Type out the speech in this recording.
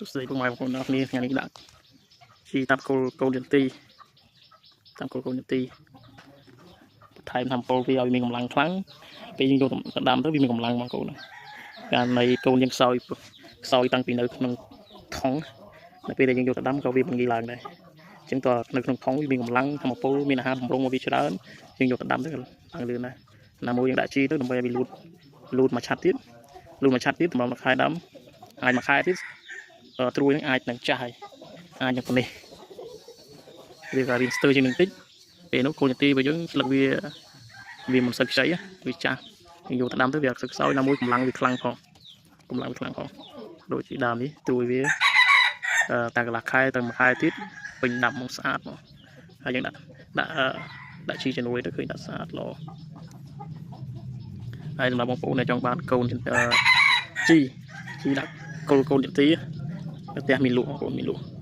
សួស្តីពុកម៉ែបងប្អូនទាំងអស់គ្នាថ្ងៃនេះដាក់ជីតាមគោលកូនចន្ទីតាមគោលកូនចន្ទីបន្ថែមធម្មពលវាឲ្យមានកម្លាំងខ្លាំងពេលយើងយកទៅដាំទៅវាមានកម្លាំងបងប្អូនកាលនៃកូនយើងខ្សោយខ្សោយតាំងពីនៅក្នុងថងនៅពេលដែលយើងយកទៅដាំក៏វាមិនងាយឡើងដែរអញ្ចឹងតើនៅក្នុងថងវាមានកម្លាំងធម្មពលមានអាហារបម្រុងមកវាច្រើនយើងយកទៅដាំទៅក៏ឡើងលឿនដែរណាមួយយើងដាក់ជីទៅដើម្បីឲ្យវាលូតលូតមួយឆាត់ទៀតលូតមួយឆាត់ទៀតតម្រុំមួយខែដាំអាចមួយខែទៀតត្រួយនឹងអាចនឹងចាស់ហើយអាចនឹងនេះវាក៏រៀងស្ទើរជាងនឹងតិចពេលនោះកូនចន្ទីរបស់យើងស្លឹកវាវាមិនសូវខ្ចីវាចាស់យើងយកទៅដាំទៅវាអត់សូវខ្សោយណាមួយកម្លាំងវាខ្លាំងផងកម្លាំងវាខ្លាំងផងដូចជាដើមនេះត្រួយវាតែកន្លះខែទៅមួយខែទៀតពេញដាំមកស្អាតមកហើយយើងដាក់ដាក់ដាក់ជីជំនួយទៅឃើញដាក់ស្អាតល្អហើយសម្រាប់បងប្អូនដែលចង់បានកូនជីជីដាក់គល់កូនចន្ទីផ្ទះមានលក់បងប្អូនមានលក់។